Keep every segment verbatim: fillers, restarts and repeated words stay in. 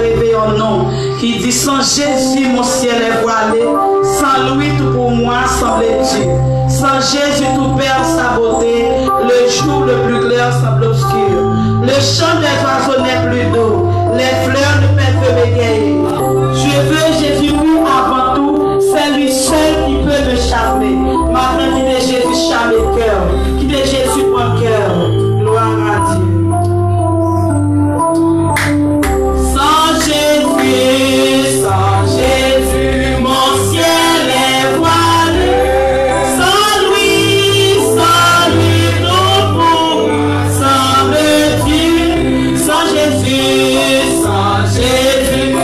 Leve yon non ki di, sans Jésus, mon ciel est voilé, sans lui, tout pour moi semble dur. Sans Jésus, tout perd sa beauté, le jour le plus clair semble obscur. Le chant des oiseaux n'est plus doux, les fleurs ne peuvent plus bégayer. Je veux Jésus-Christ avant tout, c'est lui seul qui peut me charmer. Maintenant, quittez Jésus charmer cœur, quittez Jésus prendre cœur. Gloire à Dieu. Sans Jésus, sans Jésus, mon ciel est voilé. Sans lui, sans lui, tout pour moi semble dur. Sans Jésus, sans Jésus,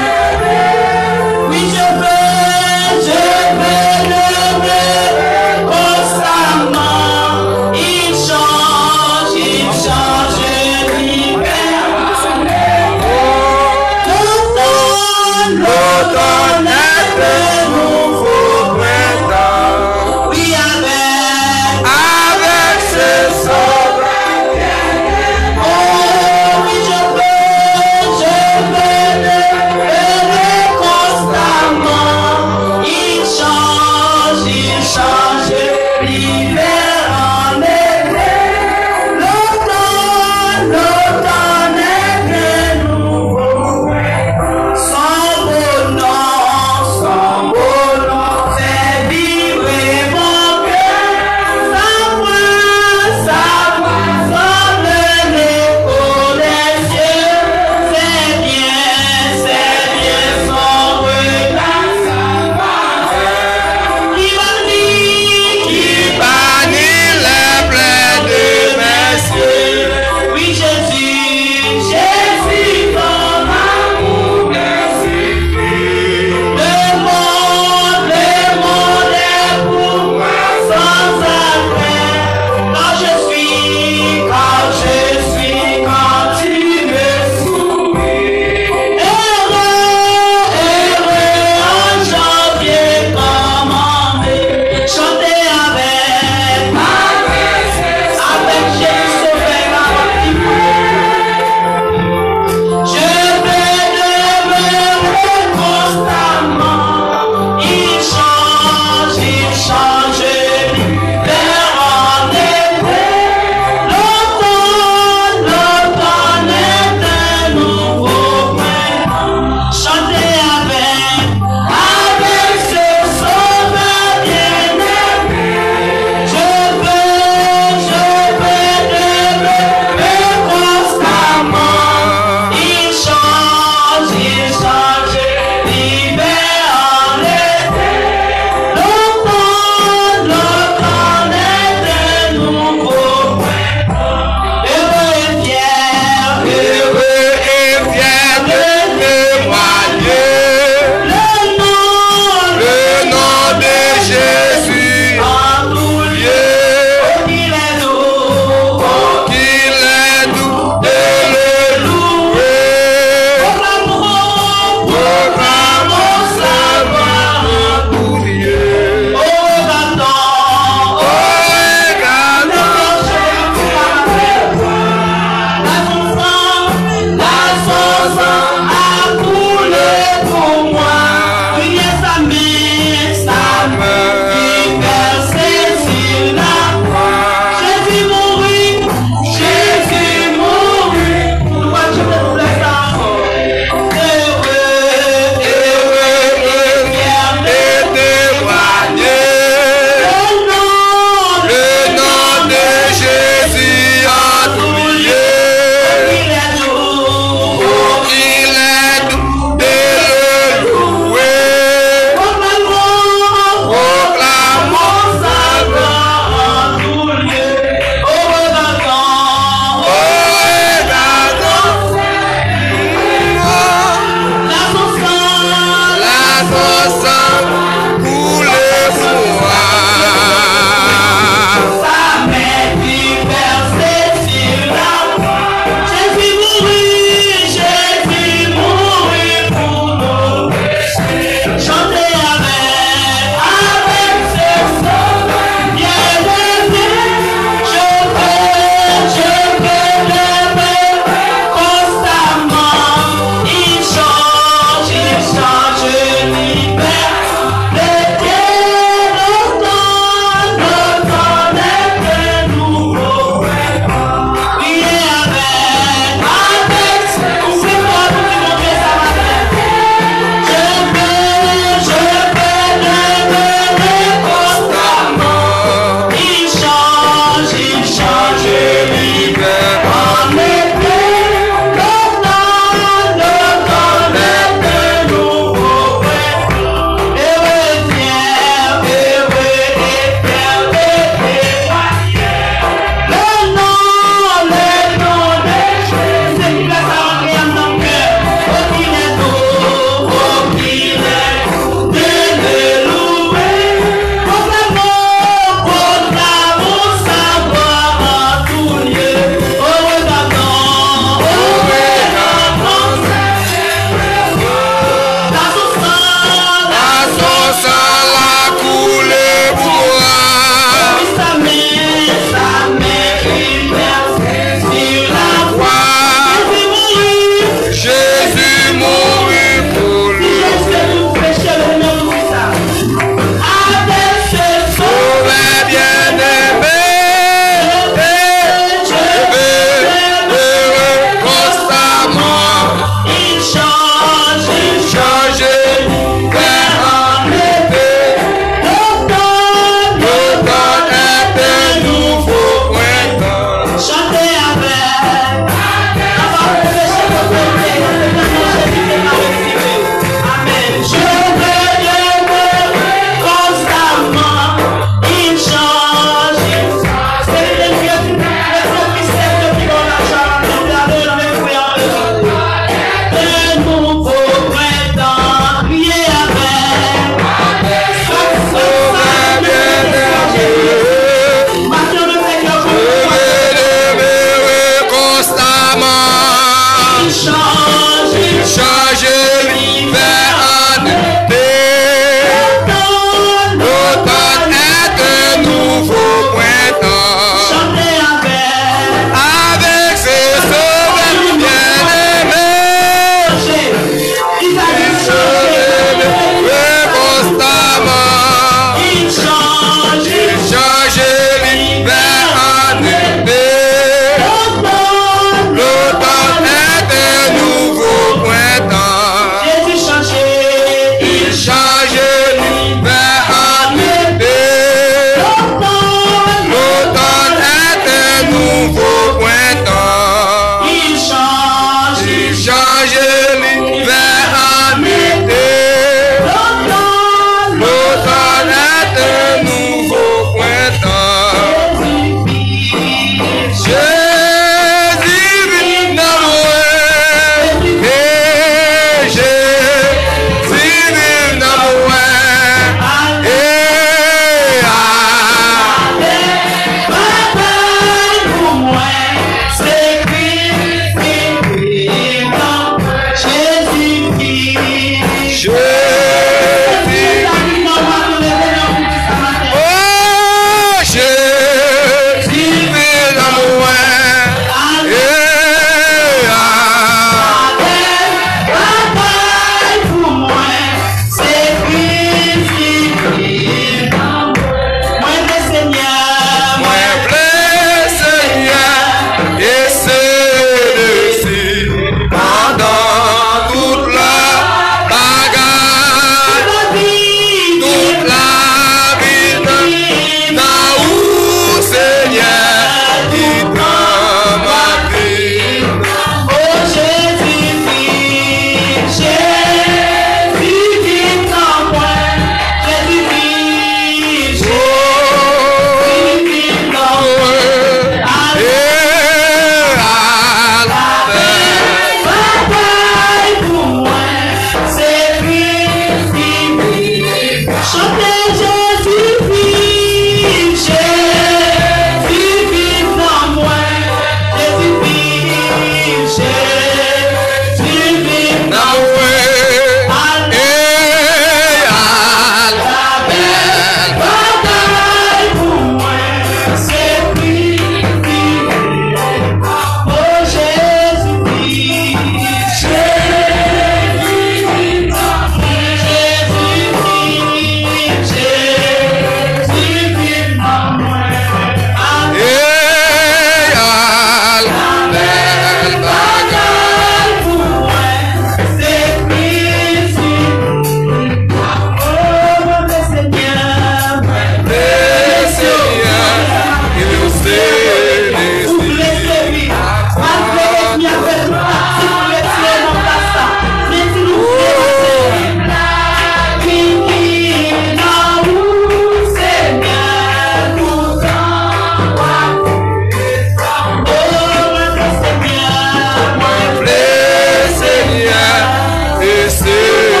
Senyè.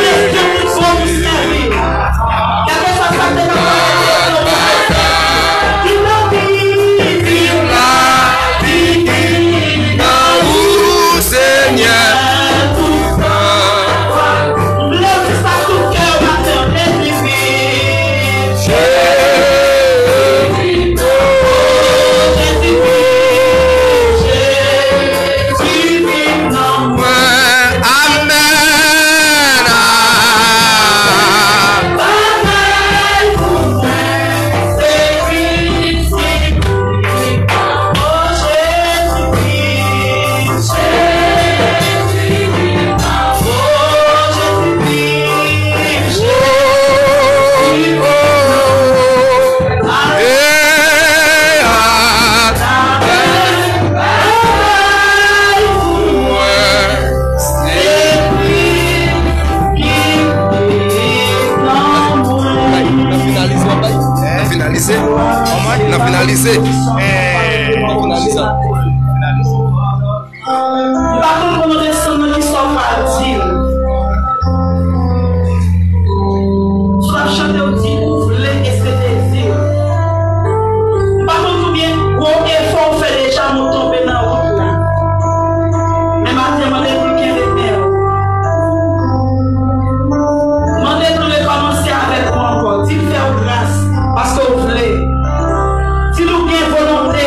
Kèlkeswa sa k te nan kò w, di non, Bib la, Bib nan ou, Senyè. M vle w di sa tout kè w maten an, Jezi vin. Jezi vin. Jezi vin. Jezi vin nan mwen. Amèn. Ah. Batay pou mwen, se Kris ki pou mwen. Oh, Jezi vin. Jezi vin. Oh, Jezi vin. Jezi vin. Amèn. Amèn. Batay pou mwen. N ap finalize, papa. N ap finalize. N ap finalize. N ap finalize. M pa konn konnen desann nan ki sa w pral di l. Si w ap chante, w di ou vle e se dezi w. M pa konn konbyen gwo efò w fè deja, men w tonbe nan wout la. Men maten, mande pou l kenbe men w. Mande pou l rekòmanse avèk ou ankò. Di l fè w gras paske w vle. Di l ou gen volonte.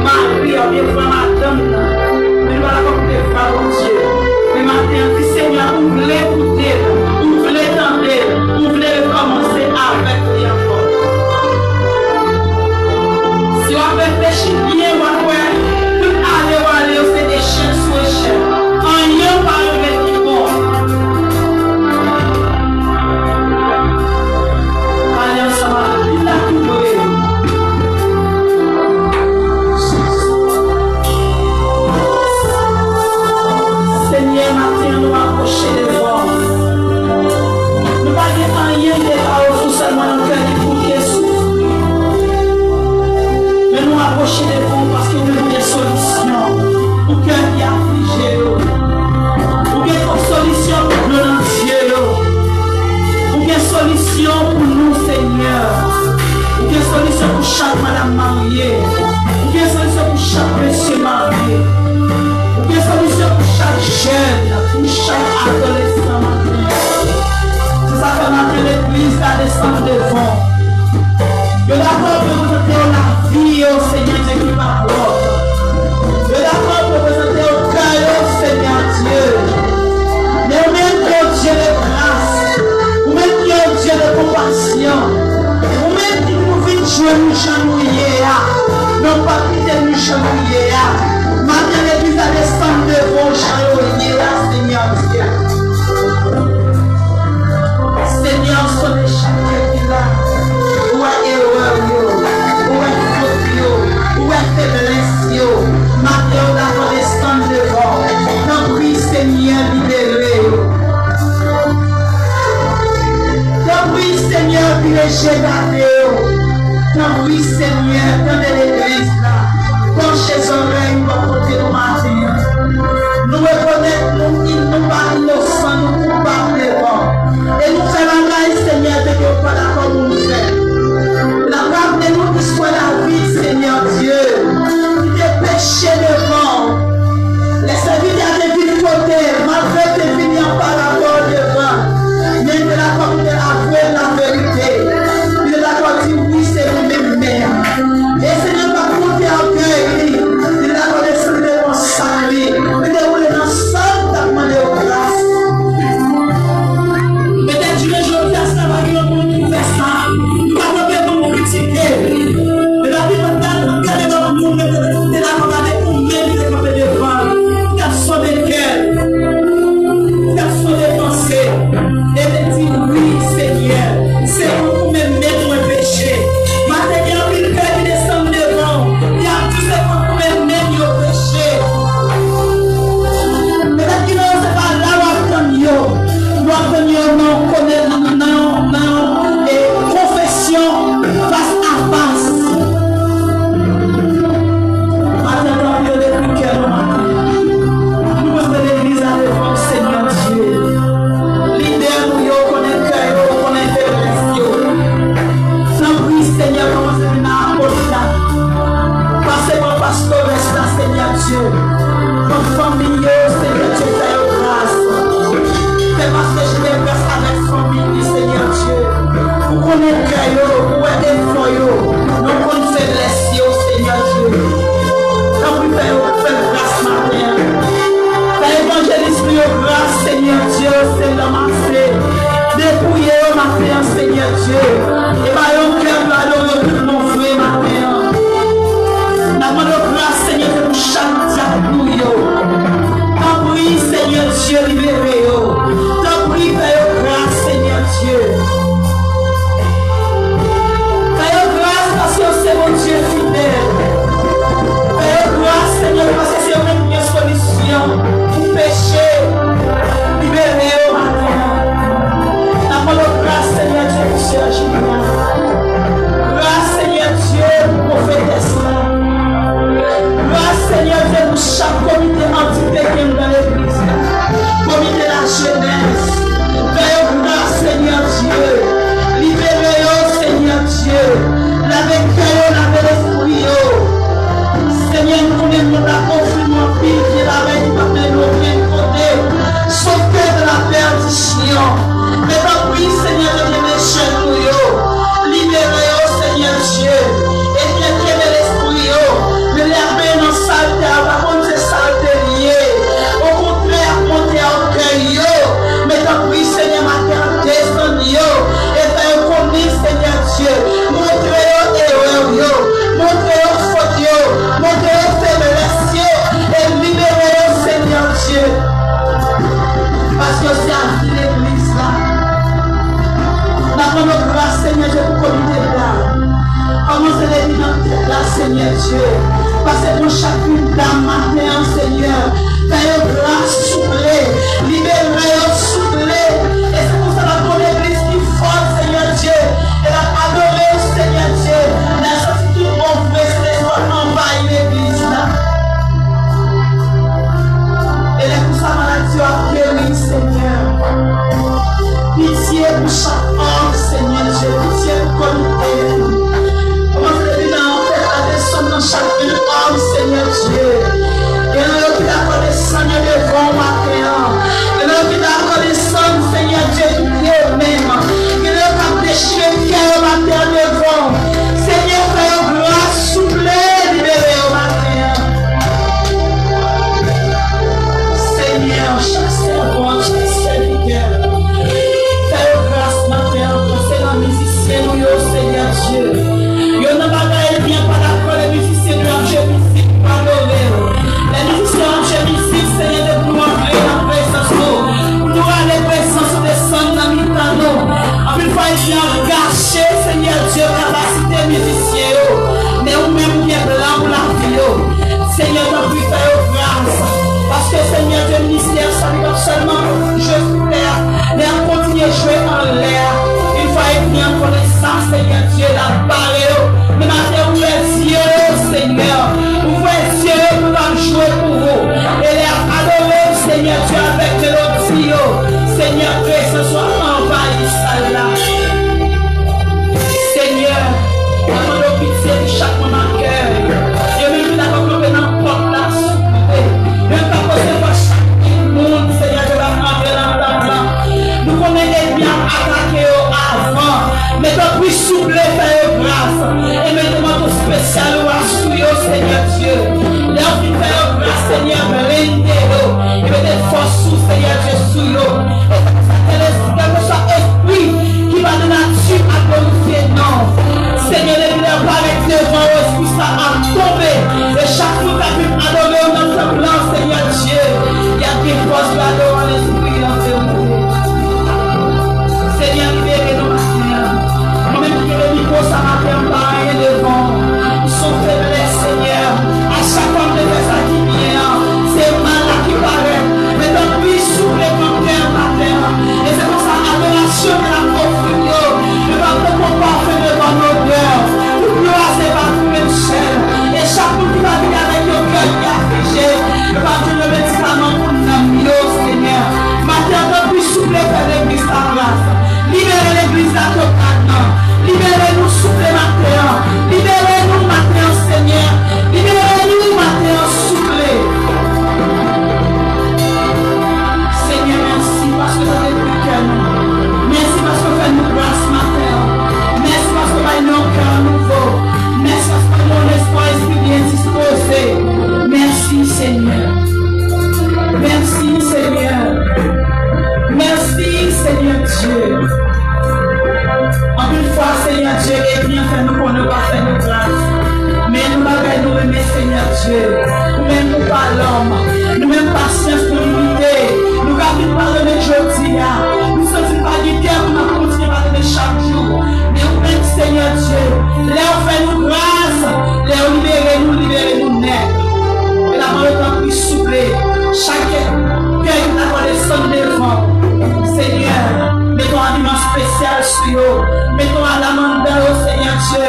mari a oubyen frè madanm nan, men nou pa dakò pou te va Bondye. Men maten an, di, Senyè, ou vle koute l, ou vle tande l, ou vle rekòmanse avèk li ankò. Si w ap reflechi byen, w ap wè tout ale w ale yo se echèk sou echèk. Anyen w pa regle pi bon. Pale ansanm avè m. Li la tou vre. Senyè, maten an, nou apwoche devan w. Nou pa gen anyen ki te ka ofri w, sèlman yon kè ki pou, ki soufri. Men nou apwoche devan w paske ou menm ou gen solisyon pou kè ki aflije yo. Ou gen solisyon pou dlo nan zye yo. Ou gen solisyon pou nou, Senyè. Ou gen solisyon pou chak madanm marye. Ou gen solisyon pou chak mesye marye. Ou gen solisyon pou chak jèn, pou chak adolesan maten an. Se sa k fè maten legliz la desann devan w. Yo dakò pou yo prezante yo lavi yo, Senyè Dye, ki pa pwòp. Yo dakò pou yo prezante yo kè yo, Senyè Dye. Men ou menm ki yon Dye de gras, ou menm ki yon Dye de konpasyon, ou menm ki di nou vin jwenn nou jan nou ye a, men w p ap kite nou jan nou ye a. Maten legliz la desann devan w jan yo ye a, Senyè Dye. Senyè, sonde chak kè ki la. Ou wè erè yo, ou wè fot yo, ou wè feblès yo. Maten yo dakò desann devan w. Tanpri, Senyè, libere yo. Tanpri, Senyè, vire je gade yo. Tanpri, Senyè, tande legliz la. Panche zòrèy ou bò kote nou maten an. Nou rekonèt nou, nou pa inosan, nou koupab devan w. E nou fè bagay, Senyè, ke w pa dakò pou nou fè. N ap raple nou istwa David, Senyè Dye, ki te peche devan w. Lè sèvitè a te vin kote l, malgre l te vini an parabòl devan l, men l te dakò pou te avwe l laverite. Li te dakò di, wi, se mwen menm menm. E Senyè pa t monte ògèy li, li te dakò desann devan san li. Li te woule nan san Dye, pase pran chak youn dam maten an, Senyè. Fè yo gras, souple. Libere yo, souple. E se konsa n ap gen yon legliz ki fò, Senyè Dye. E n ap adore w, Senyè Dye. N ap santi tout bon vre Sentespri anvayi legliz la. E lè konsa maladi yo ap geri, Senyè. Pitye pou chak òm, Senyè Dye. Pitye pou komite. Kòmanse depi nan tèt la desann nan chak vil òm, Senyè Dye. Gen nan yo ki dakò desann yo devan w maten an. Gen nan yo ki dakò desann, Senyè Dye, tout yo menm. Gen nan yo k ap dechire kè yo maten an devan w. Senyè, fè yo gras, souple, libere yo maten an. Senyè, chak sèvant, chak sèvitè, fè yo gras maten an, pase nan mizisyen nou yo, Senyè Dye. Youn nan bagay byen pa dakò, lè mizisyen nou ap jwe mizik, pa adore w. Lè mizisyen ap jwe mizik, Senyè, depi nou antre nan prezans ou, pou nou rale prezans ou desann nan mitan nou. Anpil fwa, epi ap gache, Senyè Dye, kapasite mizisyen yo. Men ou menm ou gen plan pou lavi yo. Senyè, tanpri fè yo gras. Paske, Senyè Dye, ministè sa li p ap sèlman jwe sou tè a, men ap kontinye jwe anlè a. Yon fwa epi an konnen sa, Senyè Dye, l ap bare yo. Men maten, ouvè zye yo, Senyè. Ouvè zye yo pou yo jwe pou ou. E lè y ap adore w, Senyè Dye, avèk melodi yo, Senyè, prezans ou ap anvayi sal la. Senyè, mwen mande w pitye pou chak manm akèy. Yo menm ki dakò kanpe nan pòt la, souple. Yo menm k ap resevwa chak moun, Senyè, ke l ap antre nan tanp lan. Nou konnen ènmi ap atake yo avan. Men tanpri, souple, fè yo gras. E mete manto espesyal ou a sou yo, Senyè Dye. Lè w fin fè yo gras, Senyè, blende yo. E mete fòs ou, Senyè Dye, sou yo. E kèlkeswa espri ki pa de nati a glorifye non w. Senyè, depi lè yo parèt devan w, espri sa ap tonbe. E chak moun k ap vin adore w nan tanp lan, Senyè Dye, y ap gen fòs ladan w an lespri an, Senyè. Senyè, libere nou maten an. Mwen menm ki gen mikwo sa maten an, m pa anyen devan w. M se yon feblès, Senyè. A chak fwa m te fè sa ki byen an, se mal la ki parèt. Men tanpri, souple kanpe a maten an. E se konsa, adorasyon ke n ap ofri w yo, yo p ap tankou yon pafen de bòn odè. Tout glwa se pa pou menm sèl. E chak moun ki va vini avèk yon kè ki aflije, yo p ap jwenn yon medikaman pou nanm yo, Senyè. Maten an, tanpri, souple, fè legliz la gras. Libere legliz la totalman. Libere nou souple maten an. Libere nou maten an, Senyè. Libere nou maten an, souple. Senyè, mèsi paske w tande kri kè nou. Mèsi paske w fè nou gras maten an. Mèsi paske w bay nou yon kè nouvo. Mèsi paske w bay nou yon lespwa, espri byen dispoze. Mèsi, Senyè. Mèsi, Senyè. Mèsi, Senyè Dye. Anpil fwa, Senyè Dye, ènmi an fè nou konnen w pa fè nou gras. Men yon bagay nou renmen, Senyè Dye, ou menm ou pa lòm. Nou menm pasyans nou limite. Nou ka fin padone jodi a. Nou santi n pa gen kè pou n ap kontinye padone chak jou. Men ou menm, Senyè Dye, lè w fè nou gras, lè w libere nou, libere nou nèt. E n ap mande w tanpri, souple, chak kè ki dakò desann devan w, Senyè, mete yon abiman espesyal sou yo. Mete yon alam anndan yo, Senyè Dye.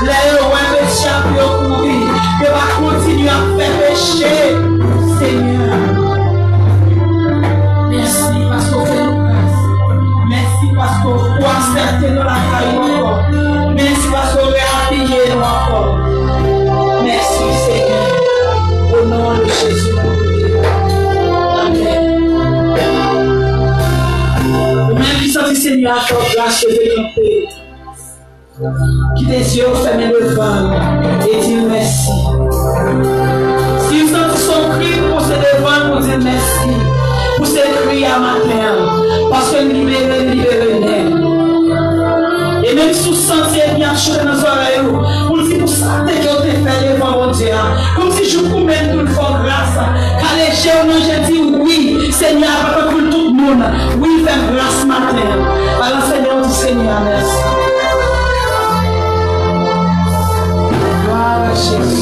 Lè yo wè peche ap yo kouri, yo pa kontinye ap fè peche. Senyè, mèsi paske w fè nou gras. Mèsi paske w aksepte nou lakay ou ankò. Mèsi paske w reapiye nou ankò. Mèsi, Senyè. O non de Jezi, nou priye. Amèn. Ou menm ki santi Senyè a fè w gras, leve kanpe. Kite zye w fèmen devan l e di l mèsi. Si w santi se yon kri pou se devan l pou di l mèsi pou se kri a maten an, paske l libere, l libere nèt. E menm si w santi ènmi ap chante nan zòrèy ou, pou l di pou sa te ke w te fè devan Bondye a, kòmsi jouk ou menm tou l fè w gras, kale je w nan je, di wi, Senyè a pa tankou l tout moun. Wi, fè m gras maten an. Balanse men w, di Senyè a mèsi. Glwa a Jezi.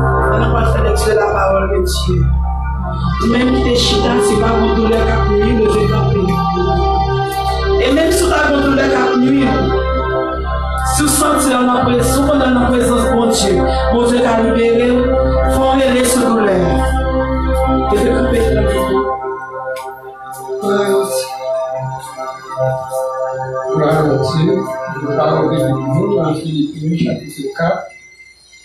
Pandan n ap fè lekti de la pawòl de Dye. Ou menm ki te chita, si w pa gon doulè k ap nwi, leve kanpe. E menm si w ta gon doulè k ap nwi, si w santi l nan prezans, si w konnen l nan prezans Bondye, Bondye ka libere w, fè w rele sou doulè a. Leve kanpe. Glwa a Dye. Glwa a Dye. Nan pawòl de Bib nou nan Filipi chapit kat,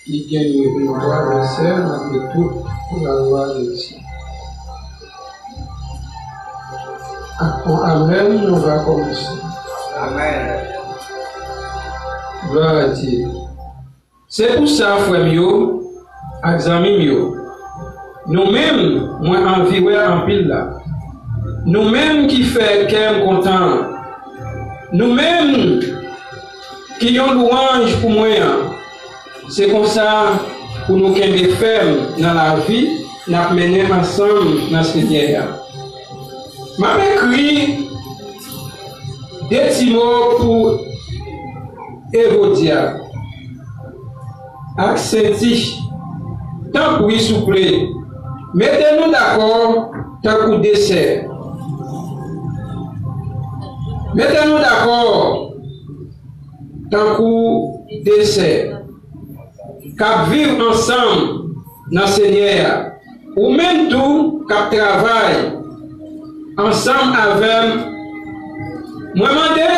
ki gen yon twa vèsè, n ap li tout pou la glwa de Dye. Ak yon amèn, nou va kòmanse. Amèn. Glwa a Dye. Se pou sa, frè m yo ak zanmi m yo, nou menm mwen anvi wè anpil la, nou menm ki fè kè m kontan an, nou menm ki yon lwanj pou mwen an, se konsa pou nou kenbe fèm nan lavi n ap mennen ansanm nan Senyè a. M ap ekri de ti mo pou Evodia ak Sentich, tanpri, souple, mete nou dakò tankou de sè. Mete nou dakò tankou de sè k ap viv ansanm nan Senyè a. Ou menm tou k ap travay ansanm avè m, mwen mande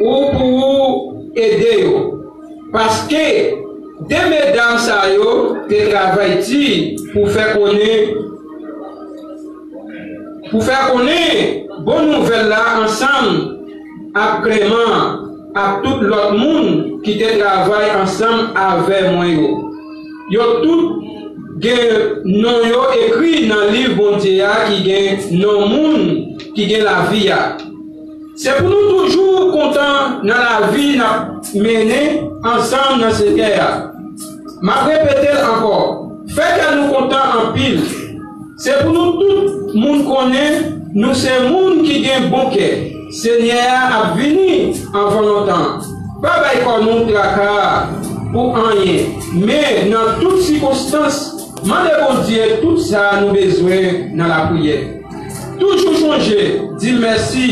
ou pou ou ede yo, paske de medam sa yo te travay di pou fè konnen, pou fè konnen bon nouvèl la ansanm ak Kleman ak tout lòt moun ki te travay ansanm avè mwen yo. Yo tout gen non yo ekri nan liv Bondye a ki gen non moun ki gen lavi a. Se pou nou toujou kontan nan lavi n ap mennen ansanm nan Senyè a. M ap repete l ankò, fè kè nou kontan anpil. Se pou nou tout moun konnen nou se moun ki gen bon kè. Senyè a ap vini anvan lontan. Pa bay kò nou traka pou anyen, men nan tout sikonstans, mande Bondye tout sa nou bezwen nan lapriyè. Toujou chonje di l mèsi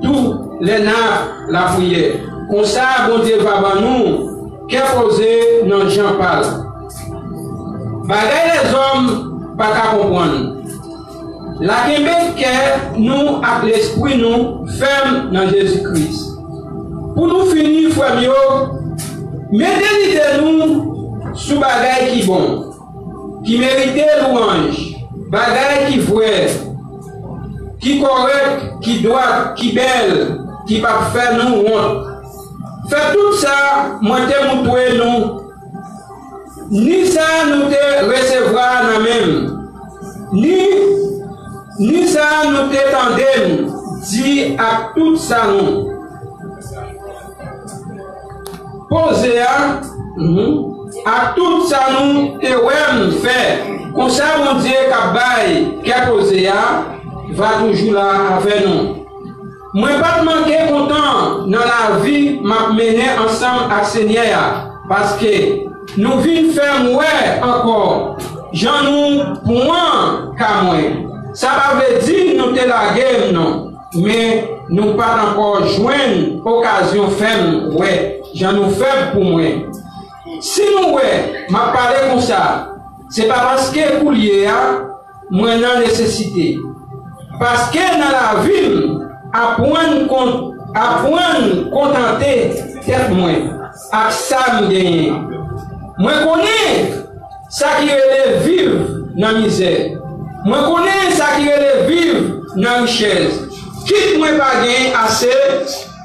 tou lè n ap lapriyè. Konsa, Bondye va ban nou kè poze nan jan pa l. Bagay lèzòm pa ka konprann. Lakenbe kè nou ak lespri nou fèm nan Jezi Kris. Pou nou fini, frè m yo, mete lide nou sou bagay ki bon, ki merite lwanj, bagay ki vrè, ki kòrèk, ki dwat, ki bèl, ki p ap fè nou wont. Fè tout sa mwen te montre nou, ni sa nou te resevwa nan men m, ni, ni sa nou te tande m di ak tout sa nou poze a, mhm, ak tout sa nou te wè m fè. Konsa, Bondye k ap bay kè poze a va toujou la avè nou. Mwen pa t manke kontan nan lavi m ap mennen ansanm ak Senyè a, paske nou vin fè m wè ankò jan nou pran ka mwen. Sa pa vle di nou te lage m non, men nou pa t ankò jwenn okazyon fè m wè jan nou fèb pou mwen. Si nou wè m ap pale konsa, se pa paske koulye a mwen nan nesesite. Paske nan lavi m, aprann kon-, aprann kontante tèt mwen ak sa m genyen. Mwen konnen sa ki rele viv nan mizè. Mwen konnen sa ki rele viv nan richès. Kit mwen pa gen ase,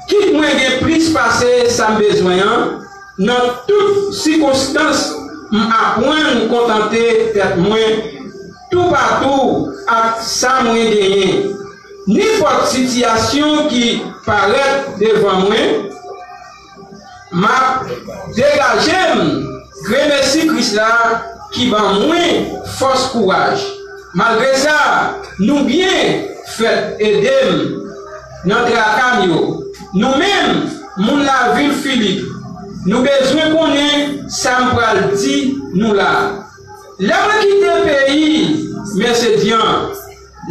kit mwen gen plis pase sa m bezwen an, nan tout sikonstans, m aprann kontante tèt mwen toupatou ak sa mwen genyen. Nenpòt sitiyasyon ki parèt devan mwen, M ap degaje m, gremesi Kris la ki ban mwen fòs kouraj. Malgre sa, nou byen fèt ede m nan traka m yo. Nou menm, moun lavil Filip, nou bezwen konnen sa m pral di nou la. Lè mwen kite peyi Mesedyan,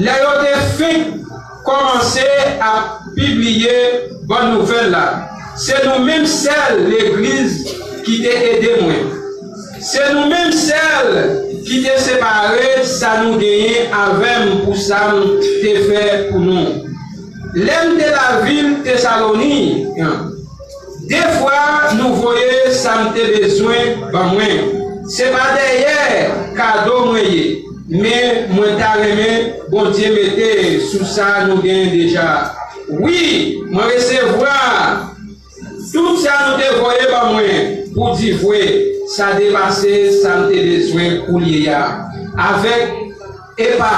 lè yo te fenk kòmanse ap pibliye bòn nouvèl la, se nou menm sèl legliz ki te ede mwen. Se nou menm sèl ki te separe sa nou genyen avè m pou sa m te fè pou nou. Lè m te lavil Tesaloni, de fwa nou voye sa m te bezwen ban mwen. Se pa dèyè kado mwen ye, men mwen ta renmen Bondye mete sou sa nou genyen deja. Wi, mwen resevwa tout sa nou te voye ban mwen, pou di vre, sa depase sa m te bezwen koulye a. Avèk Epa,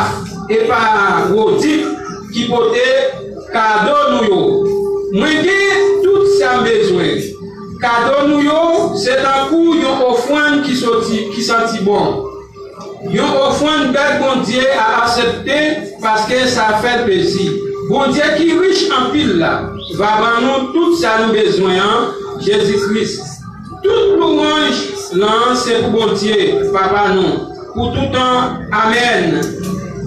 Epafwodit ki pote kado nou yo. Mwen gen tout sa m bezwen. Kado nou yo, se tankou yon ofrann ki soti, ki santi bon. Yon ofrann bèl Bondye a aksepte paske sa fè l plezi. Bondye ki rich anpil la va ban nou tout sa nou bezwen an, Jezi Kris. Tout lwanj lan se pou Bondye, Papa nou, pou toutan. Amèn.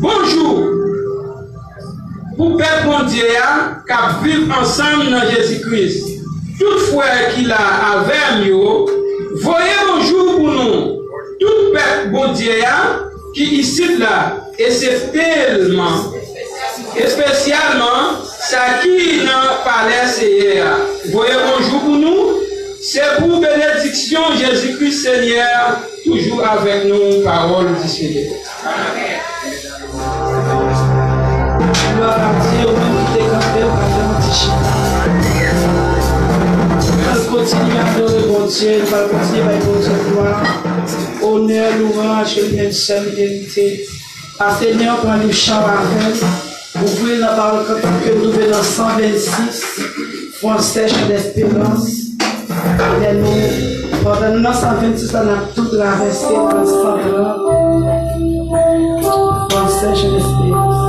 Bonjou pou pèp Bondye a k ap viv ansanm nan Jezi Kris. Tout frè ki la avè m yo, voye bonjou pou nou. Tout pèp Bondye a ki isit la, eseptelman, espesyalman sa ki nan palè Seyè a, voye bonjou pou nou. Se pou benediksyon Jezi Kris Senyè toujou avèk nou. Pawòl di Senyè. Glwa a Dye, ou menm ki te kanpe, ou ka fè yon ti chita. Nou pral kontinye adore Bondye, nou pral kontinye bay Bondye glwa, onè, lwanj, li menm sèl li merite. Pase men w pran liv chan w avè m, ouvri l nan pawòl kantik ke nou twouve nan san vennsis, Fransè, Chan Desperans. Lè nou, pandan nou nan san vennsis la, n ap tou travèse nan san trant, Fransè, Chan Desperans.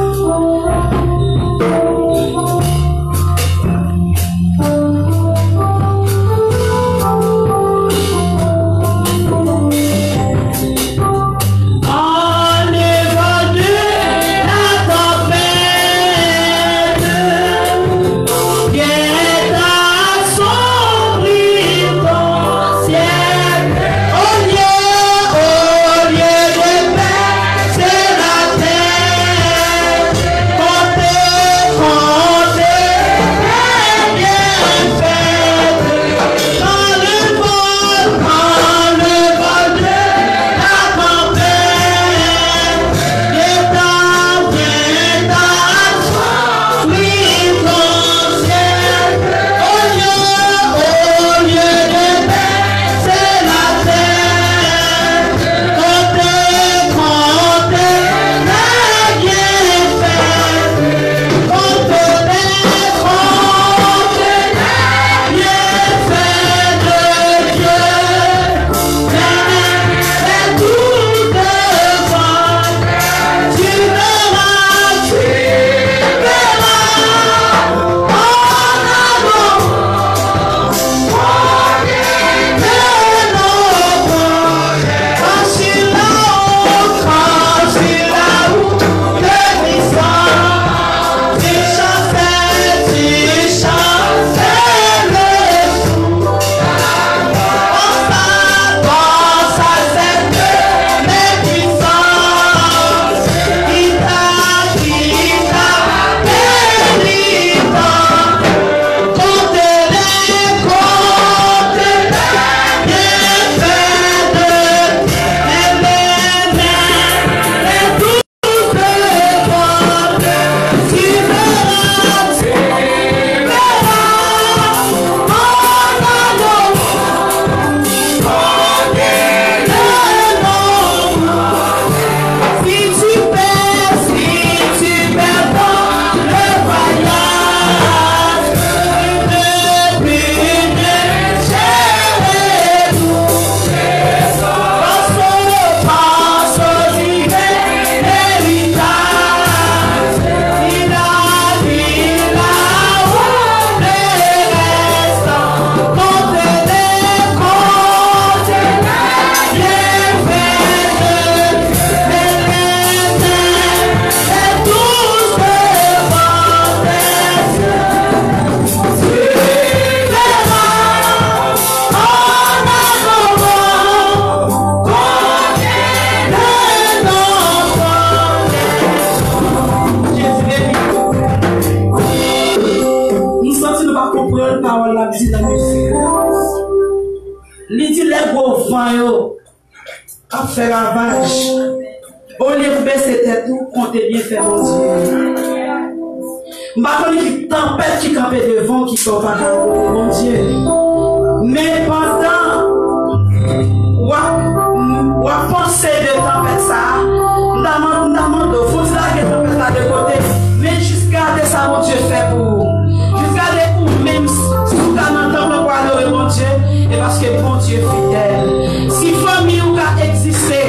gwo van yo k ap fè ravaj. Olye pou bese tèt ou, konte byenfè Bondye. M pa konn ki tanpèt ki kanpe devan w ki fè w pa ka adore Bondye. Men pandan w ap, w ap panse de tanpèt sa a, m ta man-, m ta mande w, fò w ti lage tanpèt la de kote, men jis gade sa Bondye fè pou ou. Jis gade ou menm, si w ka nan tanp lan pou adore Bondye, e paske Bondye fidèl. Si fanmi w ka egziste,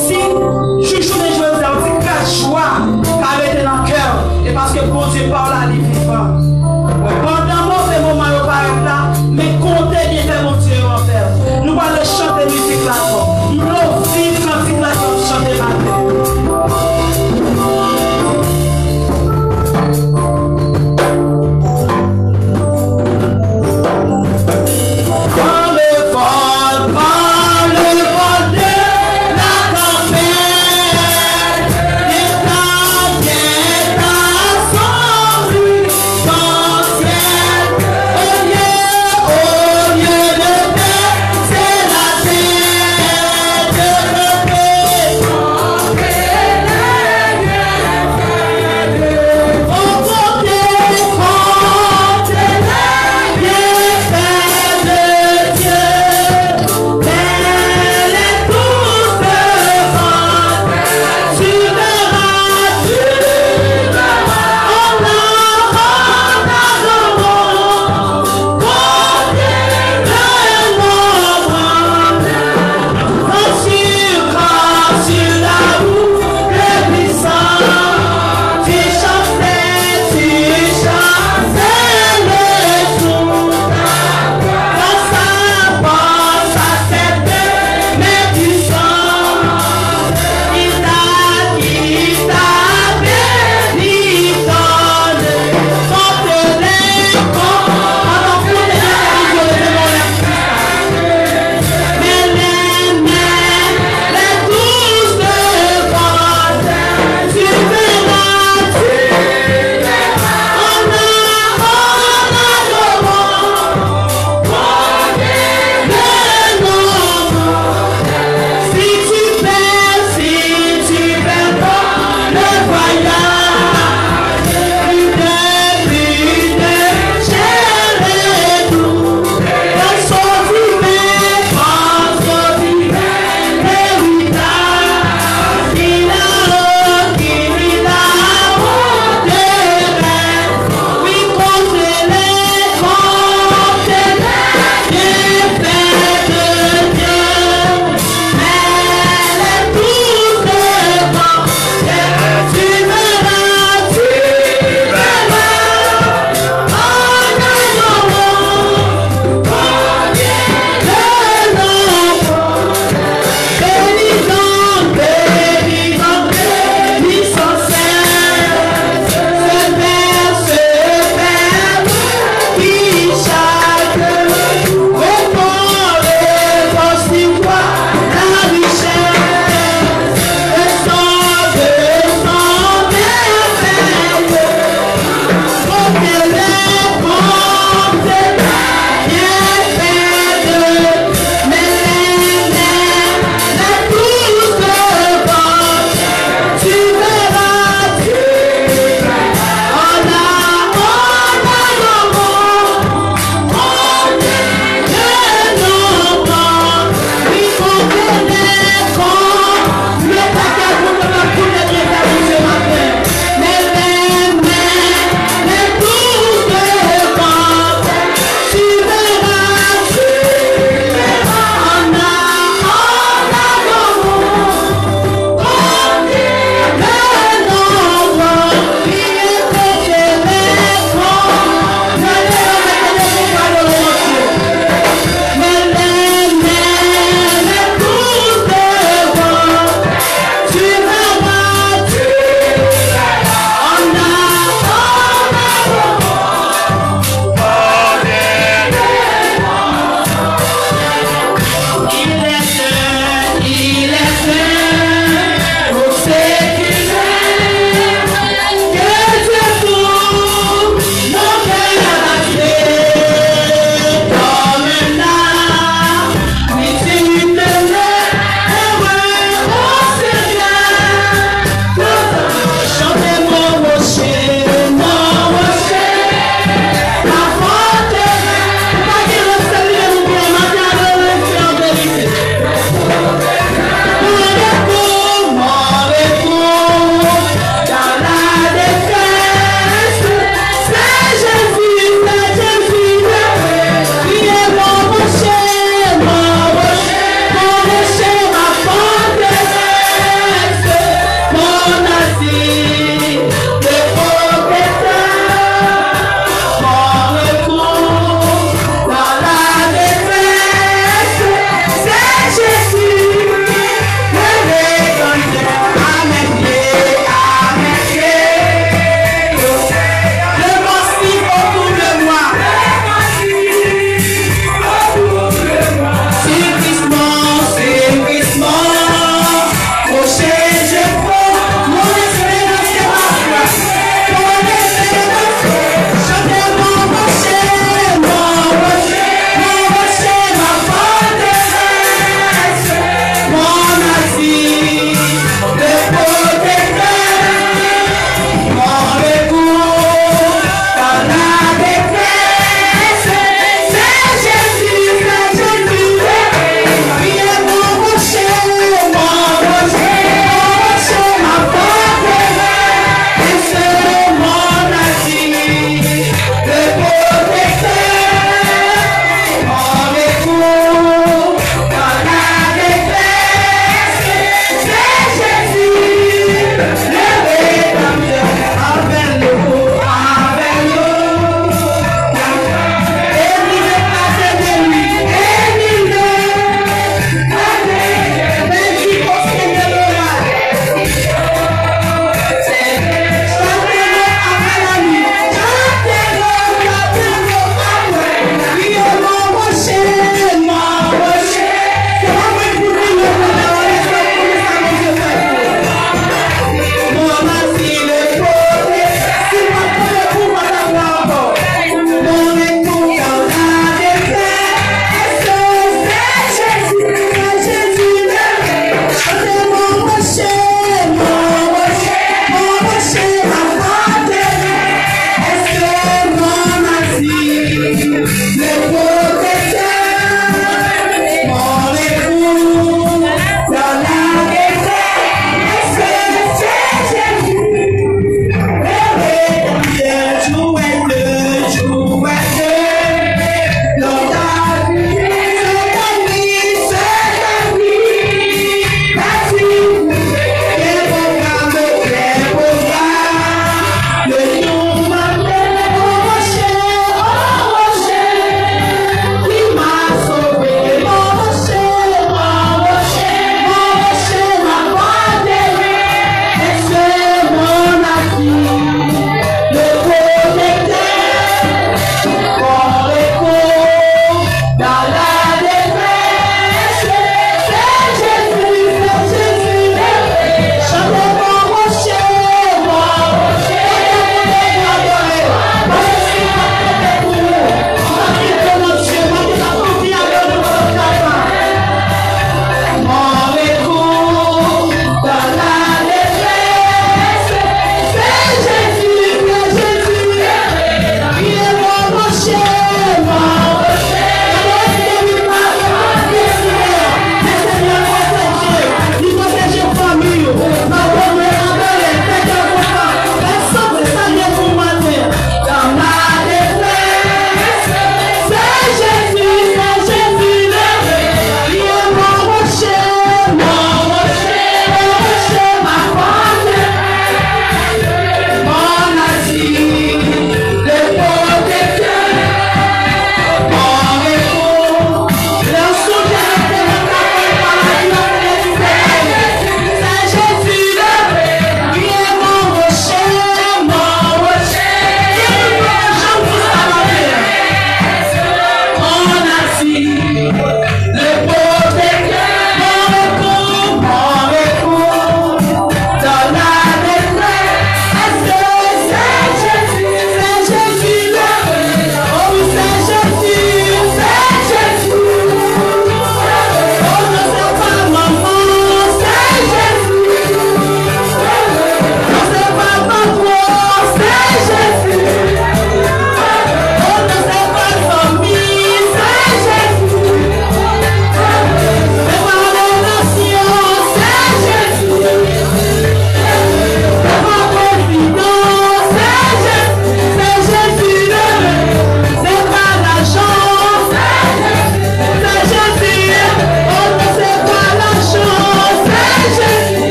si jou jounen jodi a, yon ti kras jwa ka rete nan kè w, e paske Bondye pa w la, li vivan. Pandan move moman yo parèt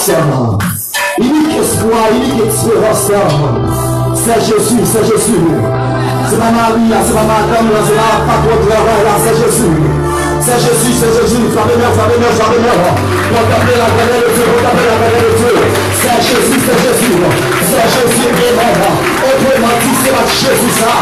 Inik espwa, inik esperans lan, se Jezi, se Jezi. Se pa mari a, se pa madanm lan, se pa patwon travay la, se Jezi. Se Jezi, se Jezi. Frape men, frape men, frape men. Kontanple la grandeur de Dieu, kontanple la grandeur de Dieu. Se Jezi, se Jezi. Se Jezi, amen. Otreman di, se pa Jezi sa.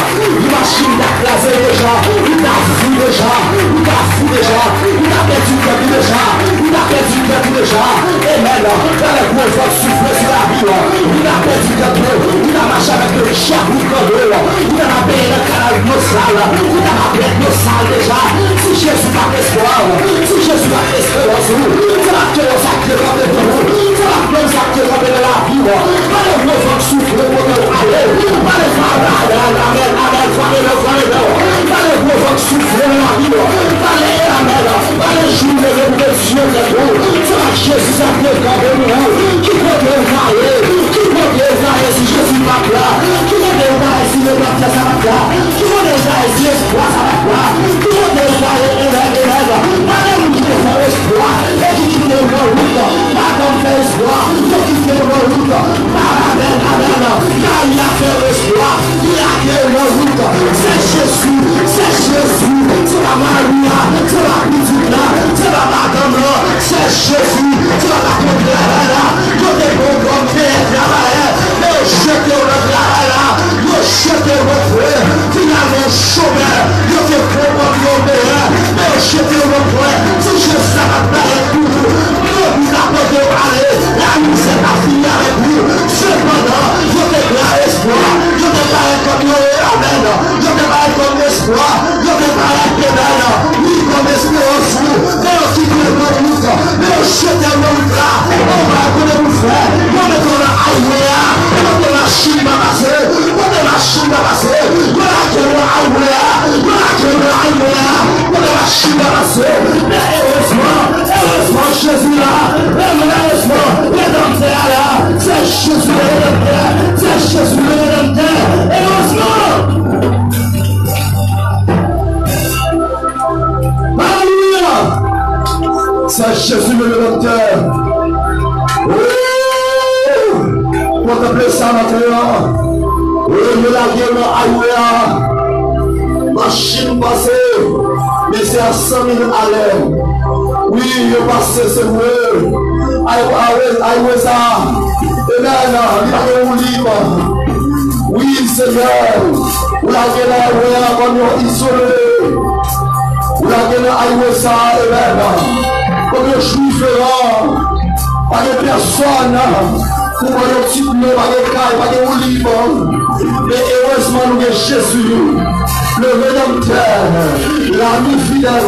Li machin ta kraze deja, li ta fou deja, li ta fou deja, li ta pèdi tèt li deja, li ta pèdi tèt li deja. Amen. Talè gwo van soufle sou lavi w, ou ta pèdi tèt ou, ou ta mache avèk de djab ou tande w, ou ta peye nan kanal dlo sal, ou ta prèt dlo sal deja. Si Jezi pa t espwa w, si Jezi pa t esperans ou, se pa t esperans sa k te kanpe pou ou, se pa t menm sa k te kanpe nan lavi w. Talè gwo van soufle kote w ale. Pale, pale, amen, amen, pale, pale, pale. Pale gwo van k soufle nan lavi w. Pale, amen. Pale jou leve pou ke Dye tèt ou. Se pa Jezi sa k te kanpe pou ou. Ki kote ou ta ye? Ki kote ou ta ye si Jezi pa t la? Ki kote ou ta ye si levanjil sa pa t la? Ki kote ou ta ye si espwa sa pa t la? Ki kote ou ta ye? Amen, amen. Pale moun ki te fè espwa e ki kite w nan wout. Madanm fè espwa, yo kite w nan wout. Amen, amen. Mari a fè espwa, li lage w nan wout. Se Jezi, se Jezi. Se pa mari a, se pa pitit la, se pa madanm lan. Se Jezi. Se pa patwon travay la. Yo te pran w kòm meyè travayè, men yo jete w nan travay la. Yo jete w nan tren. Finalman, chomè, yo te pran w kòm yon meyè, men yo jete w nan tren. Si Jezi sa pa t parèt pou ou, grangou ta pote w ale, lamizè ta fini avèk ou. Sepandan, yo te bay espwa, yo te parèt kòm yon, amen, yo te parèt kòm espwa, yo te parèt, amen, wi, kòm esperans ou, men yo kite w nan wout, men yo jete w nan wout la. Ou pa konnen pou fè, yo mete w nan highway a, kote machin pa pase, kote machin pa pase, yo lage w nan highway a, yo lage w nan highway a, kote machin pa pase. Men erezman, erezman, Jezi la. Erezman, Redanmtè a la. Se Jezi le Redanmtè. Se Jezi le Redanmtè. Erezman. Alelouya. Se Jezi le Redanmtè. Wouy! Kontanple sa maten an. Wi, yo lage yo nan highway a. Machin pase, men se a san mil alè. Wi, yo pase, se vre. Highway, highway sa, amen, li pa gen woulib. Wi, Senyè, ou lage nan highway a kòm yon izole. Ou lage nan highway sa, amen, kòm yon jou diferan. Pa gen pèsòn pou pran yon ti dlo, pa gen kay, pa gen woulib. Men erezman nou gen Jezi, le Redanmtè, lami fidèl,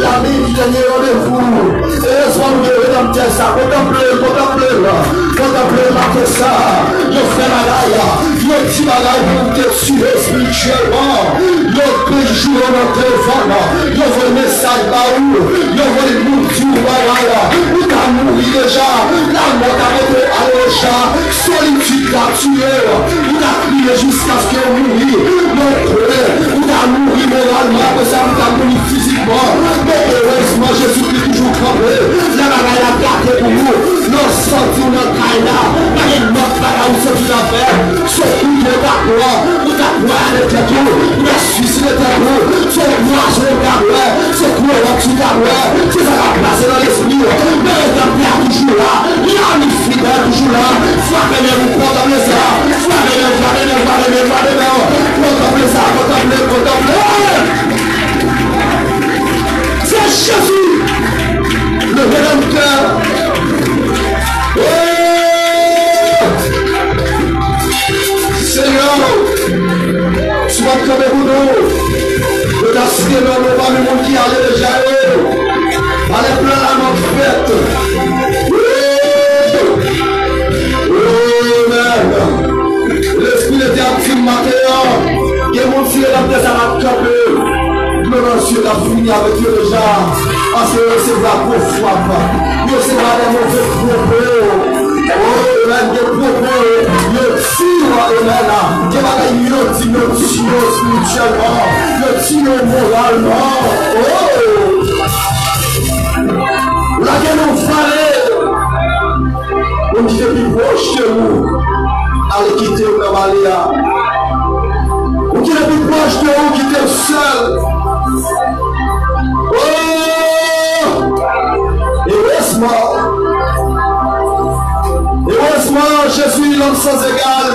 lami di dènye randevou. Erezman nou gen Redanmtè sa, kontanple l, kontanple l, kontanple l maten sa. Yo fè bagay, yo di bagay pou w te tire espirityèlman. Yo pran jou yo nan devan, yo voye mesaj ba ou, yo voye moun di ou bagay, ou ta mouri deja, lamò ta pote w ale deja, solitid ta tiye w, ou ta kriye jiskaske w mouri, men ou kwè, ou ta mouri moralman, apre sa ou ta mouri fizikman, men erezman Jezikri toujou kanpe, lè bagay la gate pou ou, lè w santi w nan kay la, pa gen lòt bagay ou santi w ap fè, se kriye w ta pran, ou ta pwayane tèt ou, ou ta swiside tèt ou, se pwason ou ta bwè, se klowòks ou ta bwè, se sa k ap pase nan lespri w. Men Redanmtè a toujou la, lami fidèl toujou la. Frape men pou kontanple sa, frape men, frape men, frape men, frape men. Kontanple sa, kontanple, kontanple. Se Jezi, le Redanmtè. Oh! Senyè, si w pa t kanpe pou nou, yo ta site non nou pami moun ki ale deja yo. Alè plan la mò fèt. Wouy! Amen. Lespri Letènèl di m maten an, gen moun si yo nan tè sa pa t kanpe. Dlo nan zye t ap fini avèk yo deja. Paske yo resevwa gwo frap. Yo resevwa de move pwopo. Oh, amen. Gen pwopo. Yo di, amen. Gen bagay yo di, yo di yo espirityèlman. Yo di yo moralman. Oh! Lage nou vale. kite w nan vale a. Ou ki te pi pwòch de ou kite w sèl. Oh! Erezman, erezman, Jezi, lòm san egal.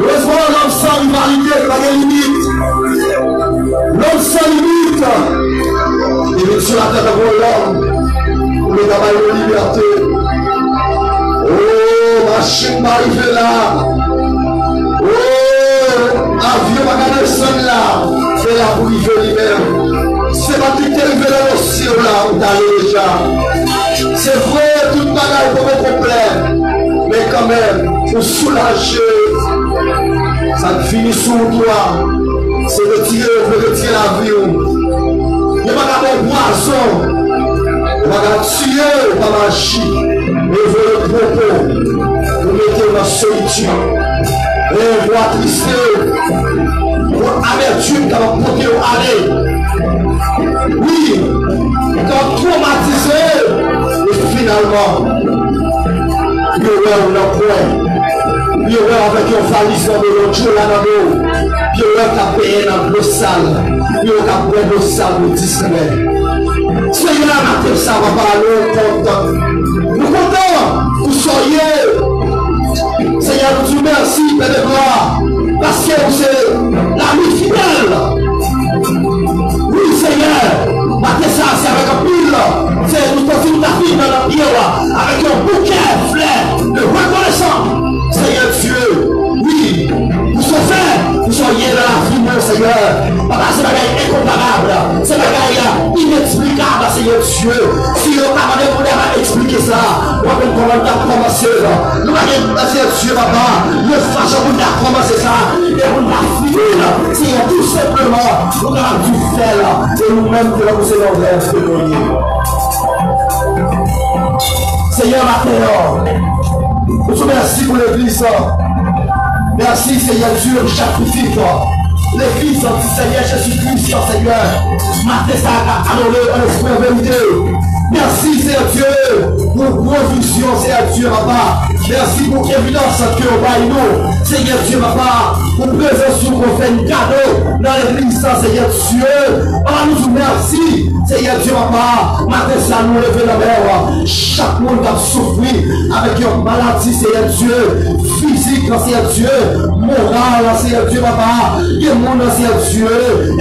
Erezman, lòm san rivalite, ki pa gen limit. Lòm san limit. Li vin sou latè tankou yon lòm. Pou nou ka bay nou libète. Oh, machin pa rive la. Oh, avyon pa ka desann la. Se la pou rive li menm. Se pa ki te rive nan dosye w la, ou t ale deja. Se vre, tout bagay poko konplè. Men kanmenm, ou soulaje. Sa k vini sou wout ou a, se retire yo vle retire lavi w. Yo pa ka ba w pwazon. Yo pa ka tiye w pa maji. Men yo voye pwopo pou mete w nan solitid. Men yo atriste w. Yon amètim k ap pote w ale. Wi, w ka twomatize. E finalman, yo wè w nan kwen. Yo wè w avèk yon valiz nan do, yon tchoula nan do. Yo wè w k ap benyen nan dlo sal. Yo wè w k ap bwè dlo sal pou distrè. Senyè, maten sa, papa, nou kontan. Nou kontan pou sa w ye. Senyè, nou di w mèsi, Pè de glwa, paske ou se lami fidèl. Wi, Senyè, maten sa, se avèk anpil, Senyè, nou santi nou ta vin nan pye w, avèk yon boukè flè de rekonesans, Senyè Dye. Wi, pou sa w fè, pou sa w ye nan lavi nou, Senyè. Papa, se bagay enkonparab, se bagay ineksplikab, Senyè Dye. Si yo ta mande pou n eksplike sa, w ap konn kòman n t ap kòmanse. Nou pa gen, Senyè Dye, papa, yon fason pou n ta kòmanse sa, e pou n ta fini l, Senyè, tou senpleman, nou kapab di fè l, e nou menm, ke nou se yon rèv ke nou ye. Senyè, maten an, nou di w mèsi pou legliz la. Mèsi, Senyè Dye, pou chak pitit la. Legliz la, di Senyè Jezi Kris la, Senyè. Maten sa a ka adore an espri an verite. Mèsi, Senyè Dye, pou pwovizyon, Senyè Dye, papa. Mèsi pou evidans ke w bay nou, Senyè Dye, papa, pou prezans ou ke w fè n kado nan legliz la, Senyè Dye. Papa, nou di w mèsi, Senyè Dye, papa. Maten sa, nou leve nan men w chak moun k ap soufri avèk yon maladi, Senyè Dye, fizik, Senyè Dye, moral, Senyè Dye, papa. Gen moun, Senyè Dye,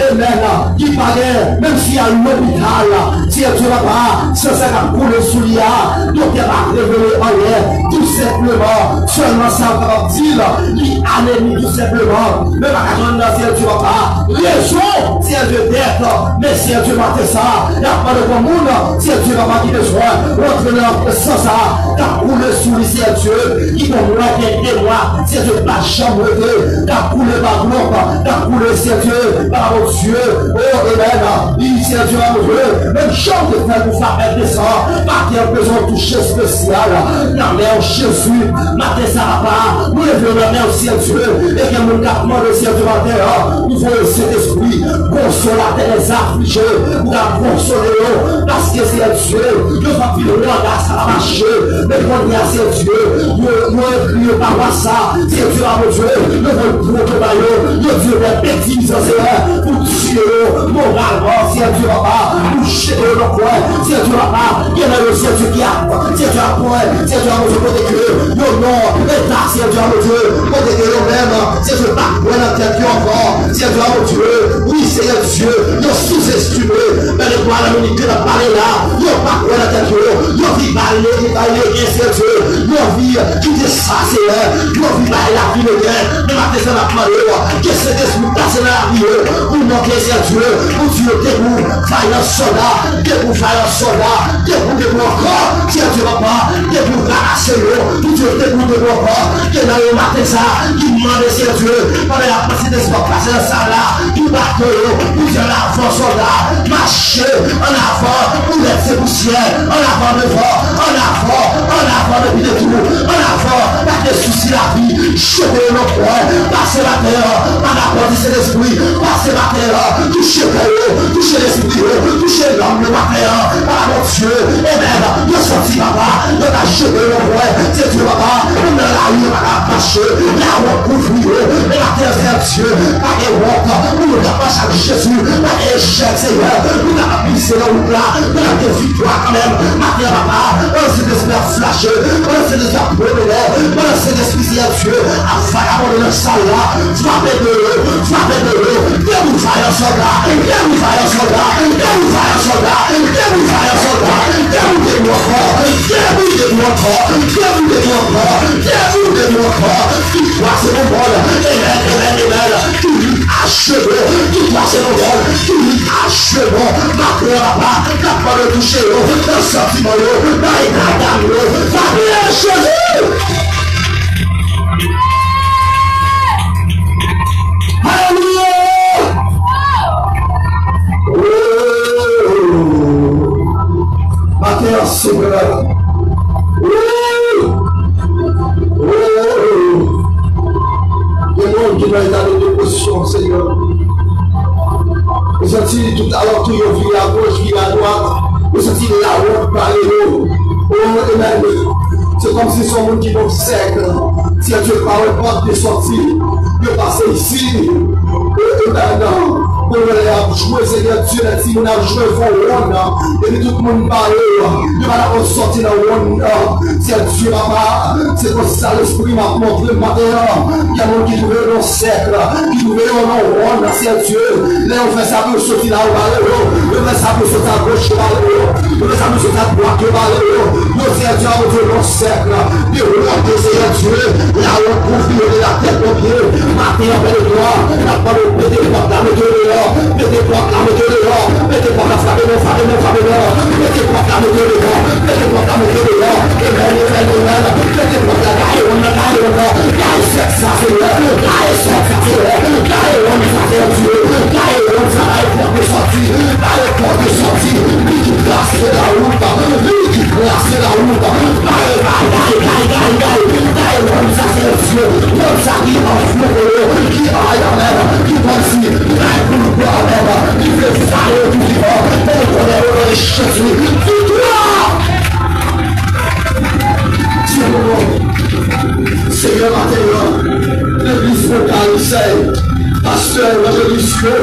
amèn, ki pa gen menm si y al lopital, Senyè Dye, papa, san sa k ap koule sou li a, doktè pa revele anyen. Tou senpleman, sèlman sa w kapab di l, li anemi tou senpleman. Men pa ka jwenn nan, Senyè Dye, papa, rezon, Senyè Dye, dèt. Men, Senyè Dye, maten sa, n ap mande pou moun, Senyè Dye, papa, ki bezwen rantre nan san sa k ap koule sou li, Senyè Dye, ki gon mwa, gen de mwa, Senyè Dye, pa janm rete, k ap koule pa gwòp, k ap koule, Senyè Dye, papa Bondye, o, amèn. Li, Senyè Dye, papa Bondye, menm jan w te fè pou fè apèl de san, pa gen bezwen touche espesyal nan men w, Jezi. Maten sa, papa, nou leve yo nan men w, Senyè Dye. E gen moun k ap mande, Senyè Dye, maten an, pou voye Sentespri, konsolatè lèzaflije, pou ka konsole yo. Paske, Senyè Dye, yo sòti vin wè sa pa mache. Men kounye a, Senyè Dye, yo, yo ekri yo pa WhatsApp. Senyè Dye, a Bondye, yo voye pwopo ba yo. Yo di yo fè betiz, Senyè, pou tiye yo moralman, Senyè Dye, papa, pou jete yo nan kwen, Senyè Dye, papa. Gen nan yo, Senyè Dye, ki ap, Senyè Dye, ap pran, Senyè Dye, a Bondye, kote ke yo nò, eta, Senyè Dye, a Bondye, kote ke yo menm, Senyè Dye, pa kwè nan tèt yo ankò, Senyè Dye, a Bondye, wi, Senyè Dye, yo souzestime, men le kwa nan minit ke n ap pale la, yo pa kwè nan tèt yo, yo vi bay legen, bay legen, Senyè Dye, yo vi kite sa, Senyè, yo vi bay lavi legen, men maten sa n ap mande w, ke Sentespri pase nan lavi yo, pou montre, Senyè Dye, pou di yo debout, vayan sòlda, debout, vayan sòlda, debout, debout ankò, Senyè Dye papa, debout, ranmase yo, pou di yo debout, debout ankò, ke nan yo maten sa, ki mande, Senyè Dye, pandan y ap pase, Sentespri pase nan sal la, pou bate yo, pou di an avan sòlda, mache, an avan, pou lèt se pousyè, an avan devan, an avan, an avan depi detou, an avan, pa gen sousi lavi, jete yo nan kwen, pase maten an, pa rapòte Sentespri, pase maten an, touche kè yo, touche lespri yo, touche nanm yo maten an, papa Bondye, amèn, yo Sèti, papa, yo ta jete yo nan pwen. Sèti, papa, moun nan lari yo pa ka mache. Lawont kouvri yo. E maten an, Sèti, pa gen wont. Moun yo k ap mache ak Jezi, pa gen echèk, Senyè. Moun k ap pise nan wout la, yo ap gen viktwa kanmenm. Maten an, papa, pandan Sentespri ap flache, pandan Sentespri ap pwomene, pandan Sentespri, Senyè Dye, ap vagabonde nan sal la, frape de yo, frape de yo, debout vayan sòlda, debout vayan sòlda, debout vayan sòlda, debout vayan sòlda, debout debout ankò, debout debout ankò, debout debout ankò, debout debout ankò. Viktwa se pou mwen. Amen, amen, amen. Ki lit acheve. Viktwa se pou mwen. Ki lit acheve. Maten an, papa, n ap mande touche yo nan santiman yo, nan eta dam yo. Nan non Jezi. Alelouya! Maten an, Senyè. Gen moun ki nan eta de depresyon, Senyè. Ou santi tout alantou yo vire agoch, vire adwat. Ou santi lawont bare yo. O, amen. Se kòmsi se yon moun ki nan sèk. Sèyè Dye pa wè pòt de sòti. Yo pase isi. E, amen. Pou lè y ap jwe, Sèyè Dye, lè timoun ap jwe, fè wonn. Epi tout moun bare yo. Yo pa dakò sòti nan wonn nan. Sèyè Dye, papa, se konsa Lespri m ap montre m maten an. Gen moun ki twouve yo nan sèk, ki twouve yo nan wonn, Sèyè Dye. Lè yo fè sa pou yo soti la, yo bare yo. Yo fè sa pou yo soti agoch, yo bare yo. Yo fè sa pou yo soti adwat, yo bare yo. Yo, Sèyè Dye, a Bondye, nan sèk la. Yo wonte, Sèyè Dye. Lawont kouvri yo de latèt o pye. Maten an, pè de glwa, n ap mande w mete pòt la, mete yo deyò. Mete pòt la, mete yo deyò. Mete pòt la, frape non, frape non, frape non. Mete pòt la, mete yo deyò. Mete pòt la, mete yo deyò. Amen, amen, amen. Mete pòt la, gaye wonn nan, gaye wonn nan. Gaye sèk sa, Senyè. Gaye sèk sa, Senyè. Gaye wonn sa, Senyè Dye. Gaye wonn sa, gaye pòt de sòti. Gaye pòt de sòti. Li ki trase lawout. Li ki trase lawout. Gaye, gaye, gaye, gaye, gaye, gaye. Gaye wonn sa, Senyè Dye. Wonn sa ki anfle yo, ki ay, amen, ki bandi, gaye pou nou, amen, ki fè fale yo tou vivan. Mete kòlè yo nan Jezi. Viktwa! Senyè, maten an, legliz Fon Karisèy, pastè, evanjelis yo,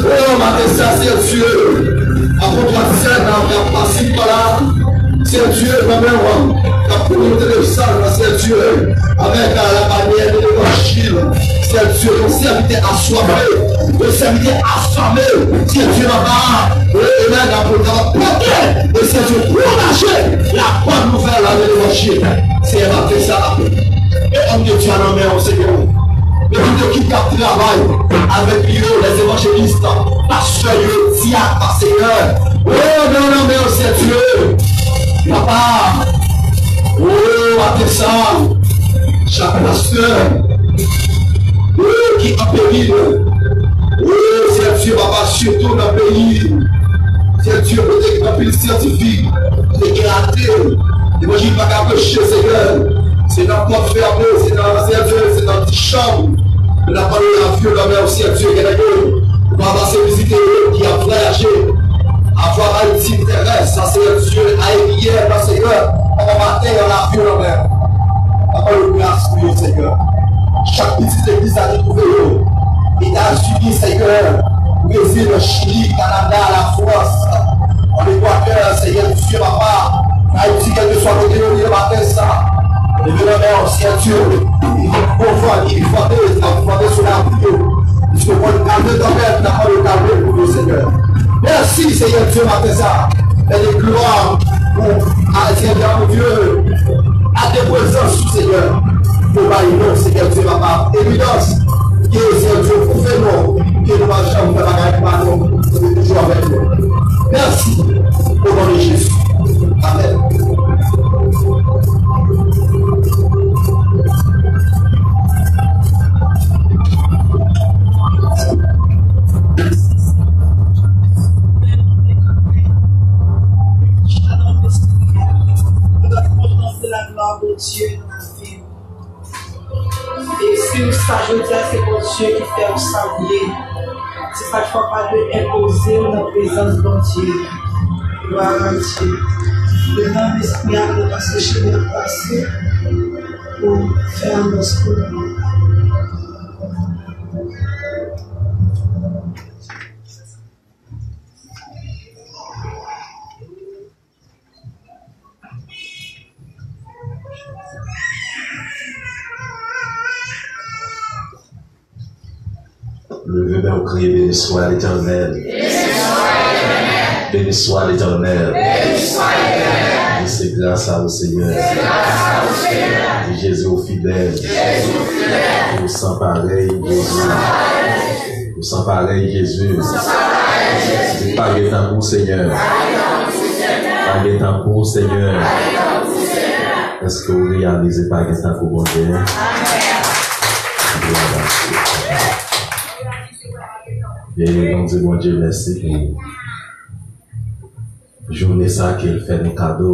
o, maten sa, Seyè Dye, apot Watson ap pase pa la, Seyè Dye, nan men w, k ap koute mesaj la, Seyè Dye, avèk la banyè de levanjil, Seyè Dye, yon sèvitè aswafe, yon sèvitè afame, Seyè Dye, papa, e, e la, n ap, n ap pote, e Seyè Dye, pwopaje la bòn nouvèl la de levanjil. Seyè, n ap fè sa, e òm de Dye a nan men w, Seyè. Epi tout ekip k ap travay avèk yo, lèzevanjelis, pastè yo, dyak, Seyè. O, nan, nan men w, Seyè Dye. Papa, o, maten sa, chak pastè, o, ki an peril, o, Seyè Dye, papa, sitou nan peyi, Seyè Dye, kote gen anpil syantifik, kote gen ate, levanjil pa ka preche, Seyè. Se nan pòt fèmen, se nan, Seyè Dye, se nan ti chanm. N ap mande w lavi yo nan men w, Seyè Dye, gen nèg yo, ou pa pase vizite yo, ki ap vwayaje. Avwa maritim, terès, sa, Seyè Dye, aeryèn, Seyè, papa, maten an, lavi yo nan men w. N ap mande w gras pou yo, Seyè. Chak pitit legliz la ki twouve yo, Etazini, Seyè, Brezil, Chili, Kanada, Lafrans, ann Ekwatè, Seyè Dye, papa, Ayiti, kèlkeswa kote yo ye maten sa, leve nan men w, Seyè Dye, pou van ki vante, k ap vante sou lavi yo. Piske w konn kalme tanpèt, n ap mande w kalme pou nou, Senyè. Mèsi, Seyè Dye, maten sa. Fè de glwa pou, a, Seyè Dye, Bondye, a de prezans ou, Senyè. Pou bay non, Seyè Dye, papa, evidans. Ke Seyè Dye, ou fè non. Ke nou pa janm fè bagay pou pa non. Ou toujou avèk nou. Mèsi. O non de Jezi. Amèn. Shalom, Espirityèl. Nou kontan se laglwa Bondye nan lavi. E si w sa jodi a, se Bondye ki fè w sa w ye. Se sa k fè w pa dwe enpoze w nan prezans Bondye. Glwa a Dye. Devan Lespri a, nou pase chemen an pase pou fè anons pou nou. Leve men w, kriye, Béni soit l'Éternel. Béni soit l'Éternel. Di se gras a ou, Senyè. Di Jezi ou fidèl. Ou san parèy, Jezi. Ou san parèy, Jezi. Di pa gen tankou w, Senyè. Pa gen tankou w, Senyè. Èske w reyalize pa gen tankou Bondye? Glwa a Dye. E nou di Bondye mèsi pou jounen sa ke l fè nou kado.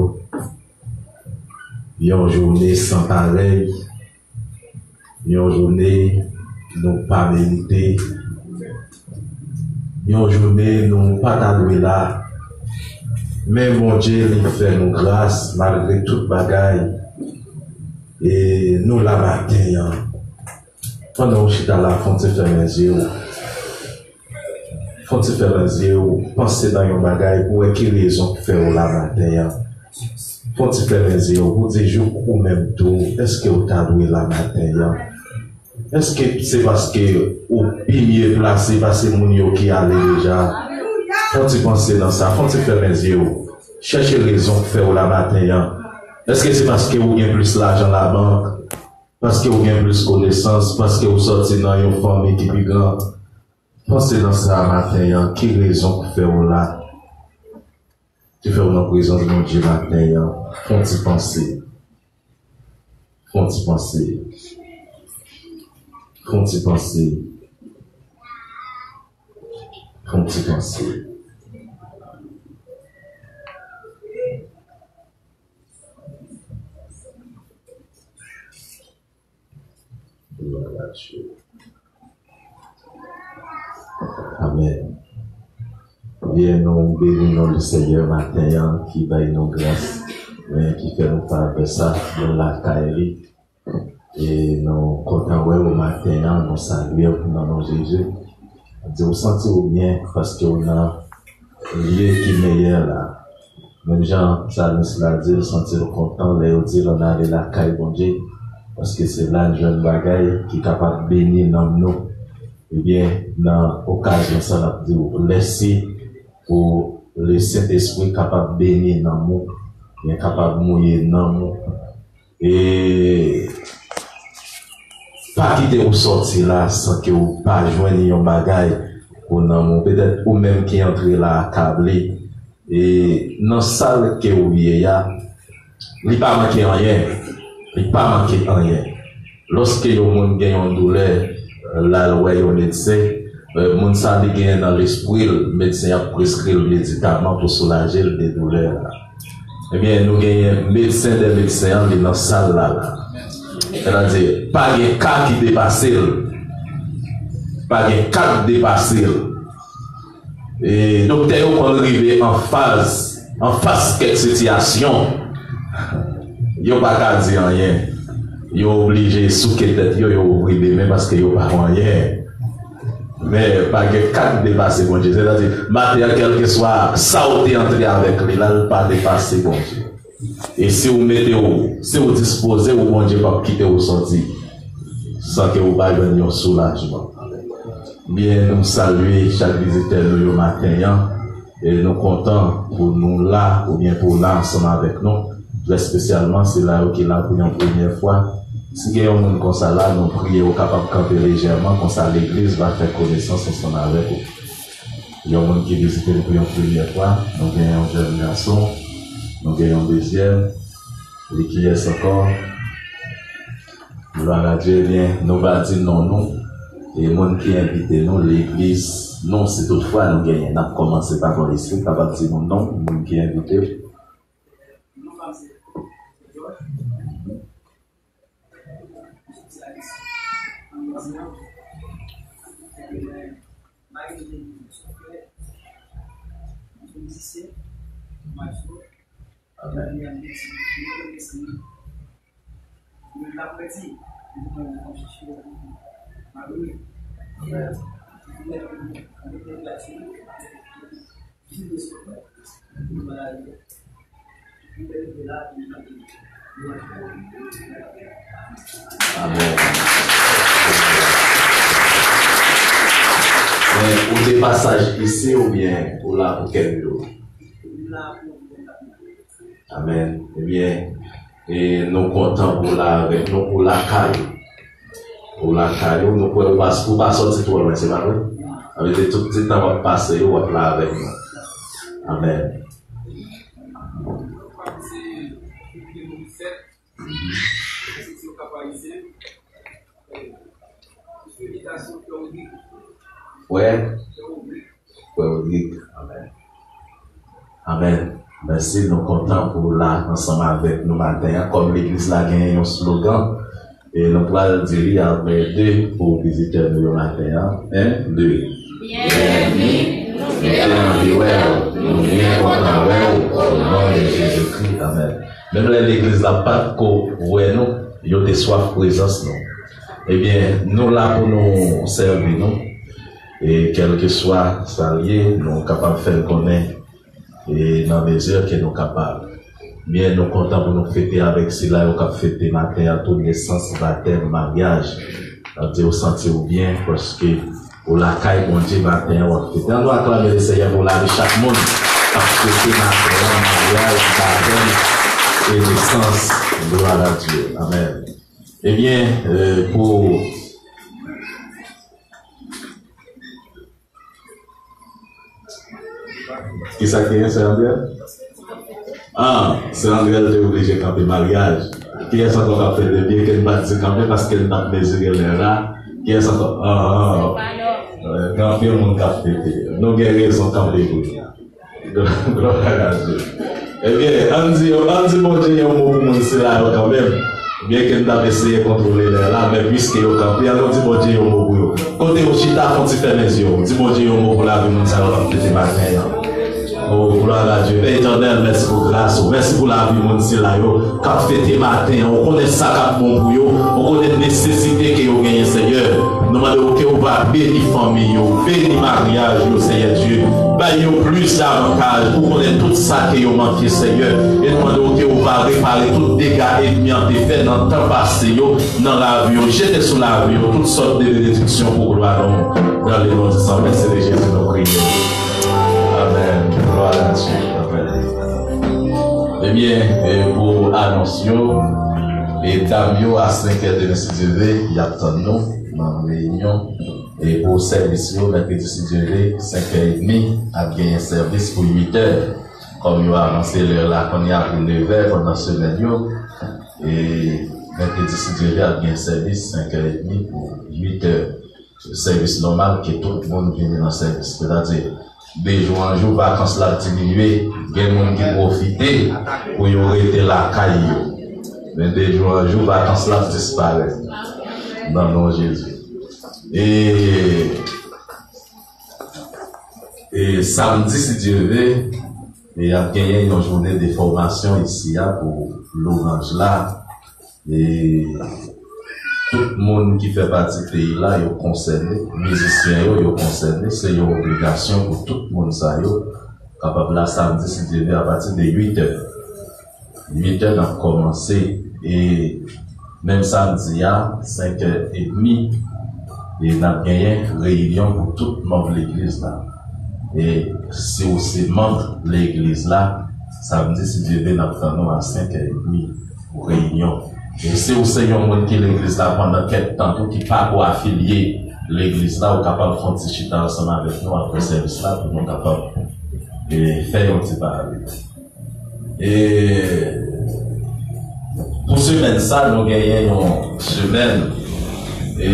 Yon jounen san parèy. Yon jounen nou pa merite. Yon jounen nou pa ta dwe la. Men Bondye li fè nou gras malgre tout bagay. E nou la maten an. Pandan w chita la, fè w ti fèmen zye w. Fè w ti fèmen zye w, panse nan yon bagay pou w wè ki rezon k fè w la maten an. Fè w ti fèmen zye w pou w di jouk ou menm tou, èske w ta dwe la maten an? Èske se paske ou pi mye plase pase moun yo ki ale deja? Fè w ti panse nan sa, fè w ti fèmen zye w. Chèche rezon k fè w la maten an. Èske se paske ou gen plis lajan labank? Paske ou gen plis konesans, paske ou sòti nan yon fanmi ki pi gran. Panse nan sa maten an, ki rezon k fè w la? Ki fè w nan prezans Bondye maten an? Fè w ti panse. Fè w ti panse. Fè w ti panse. Fè w ti panse. Glwa a Dye. Amèn. Byen, nou beni non le Senyè maten an ki bay nou gras, men ki fè nou pa vè sa, nou lakay li. E nou kontan wè w maten an, nou salye w nan non Jezi. Di w santi w byen paske w nan lye ki meyè la. Menm jan psalmis la di l, santi l kontan lè yo di l ann ale lakay Bondye, paske se la n jwenn bagay ki kapab beni nanm nou. Ebyen, nan okazyon sa, n ap di w mèsi pou le Sentespri kapab beni nanm ou, men kapab mouye nanm ou. E pa kite ou sòti la san ke ou pa jwenn yon bagay pou nanm ou. Petèt ou menm ki antre la akable. E nan sa ke ou ye a, li pa manke anyen. Li pa manke anyen. Lòske yon moun gen yon doulè, l al wè yon medsen, e, moun sa li genyen nan lespri l, medsen ap preskri l medikaman pou soulaje l de doulè a. Ebyen, nou genyen medsen dè medsen an, li nan sal la la. Sètadi, pa gen ka ki depase l. Pa gen ka k depase l. E doktè yo konn rive an faz, an fas kèk sitiyasyon, yo pa ka di anyen. Yo oblije souke tèt yo, yo ouvri de men paske yo pa wè anyen. Men pa gen ka k depase Bondye. Sètadi, maten an, kèlkeswa sa w te antre avèk li la, l pa depase Bondye. E si w mete w, si w dispoze w, Bondye p ap kite w sòti san ke w pa jwenn yon soulajman. Byen, nou salye chak vizitè nou yo maten an. E nou kontan pou nou la, oubyen pou w la ansanm avèk nou. Trè espesyalman, sila yo ki la pou yon premyè fwa. Si gen yon moun konsa la, nou priye w kapab kanpe lejèman, konsa legliz va fè konesans ansanm avèk ou. Yon moun ki vizite nou pou yon premyè fwa, nou gen yon jèn gason, nou gen yon dezyèm, li kiyès ankò? Glwa a Dye, byen, nou va di non nou, e moun ki envite nou, legliz nou, si toutfwa nou genyen, n ap kòmanse pa bò isit, kapab di nou non, moun ki envite. Amèn. Amèn. Amèn. Men, ou de pasaj isi oubyen ou la pou kèk jou? Amèn. Ebyen, e nou kontan pou w la avèk nou, pou w lakay ou. Pou w lakay ou, nou kwè ou pa, ou pa sòti twò lwen, se pa vre? Sa vle di tout ti tan w ap pase yo, w ap la avèk nou. Amèn. Wè. Frè Rodrig. Amèn. Amèn. Mèsi, nou kontan pou w la ansanm avèk nou maten an. Kòm legliz la genyen yon slogan, e nou pral di li apre de pou vizitè nou yo maten an. En, de. Byenvini, nou te anvi wè w, nou byen kontan wè w, o non de Jezikri. Amèn. Menm lè legliz la pa t ko wè nou, yo te swaf prezans nou. Ebyen, nou la pou nou sèvi nou. E kèlkeswa sa l ye, nou kapab fè l konnen, e nan mezi ke nou kapab. Byen, nou kontan pou nou fete avèk sila yo k ap fete maten an tou, nesans, batèm, maryaj. N ap di w santi w byen, paske ou lakay Bondye maten an, w ap fete. Ann nou aklame Lesenyè pou lavi chak moun k ap fete maten an, maryaj, batèm e nesans. Glwa a Dye. Amèn. Ebyen, e, pou Kisa k genyen, sè Andrel? Ah, sè Andrel te oblije kanpe maryaj. Kiyès ankò k ap fete? Byenke n pa t di kanpe paske n t ap mezire lè la. Kiyès ankò? Ah, ah. Gen anpil moun k ap fete. Nou gen rezon kanpe pou nou. Glwa a Dye. Ebyen, ann di yo, ann di Bondye yon mo pou moun sila yo kanmenm. Byenke n t ap eseye kontwole lè la, men piske yo kanpe, ann nou di Bondye yon mo pou yo. Kote yo chita, fè yon ti fèmen zye w. Di Bondye yon mo pou lavi moun sa yo k ap fete maten an. O, glwa a Dye. Pè Etènèl, mèsi pou gras ou. Mèsi pou lavi moun sila yo k ap fete maten an. Ou konnen sa k ap bon pou yo. Ou konnen nesesite ke yo genyen, Senyè. Nou mande w ke w va beni fanmi yo, beni maryaj yo, Senyè Dye. Bay yo plis davantaj pou konnen tout sa ke yo manke, Senyè. E nou mande w ke w va repare tout dega ènmi an te fè nan tan pase yo, nan lavi yo. Jete sou lavi yo tout sòt de benediksyon pou glwa non w. Dans le nom du sang versé de Jésus, nou priye. Amèn. Glwa a Dye. Amèn. Ebyen, e pou anons yo, e dam yo a senk è demen si Dye ve, y ap tann nou nan reyinyon. E pou sèvis yo, mèkredi si Dye ve, senk è edmi, ap genyen sèvis pou uit è. Kòm yo avanse lè la, kounye a pou nevè pandan semèn yo. E mèkredi si Dye ve, ap genyen sèvis senk è edmi pou uit è. Sèvis nòmal ke tout moun vini nan sèvis. Sètadi, de jou an jou, vakans la ap diminye. Gen moun ki pwofite pou yo rete lakay yo. Men de jou an jou, vakans la ap disparèt. Nan non Jezi. E, e samdi, si Dye ve, e ap genyen yon jounen de fòmasyon isi a pou louwanj la. E tout moun ki fè pati peyi la, yo konsène, mizisyen yo, yo konsène, se yon obligasyon pou tout moun sa yo kapab la samdi, si Dye ve, apati de uit è. Uit è n ap kòmanse, e menm samdi a, senk è edmi, e n ap genyen reyinyon pou tout manm legliz la. E si w se manm legliz la, samdi, si Dye ve, n ap tann ou a senk è edmi pou reyinyon. E si w se yon moun ki legliz la pandan kèk tan tou, ki pako afilye legliz la, ou kapab fè yon ti chita ansanm avèk nou apre sèvis la pou nou kapab, e, fè yon ti pale. E pou semèn sa, nou genyen yon semèn, e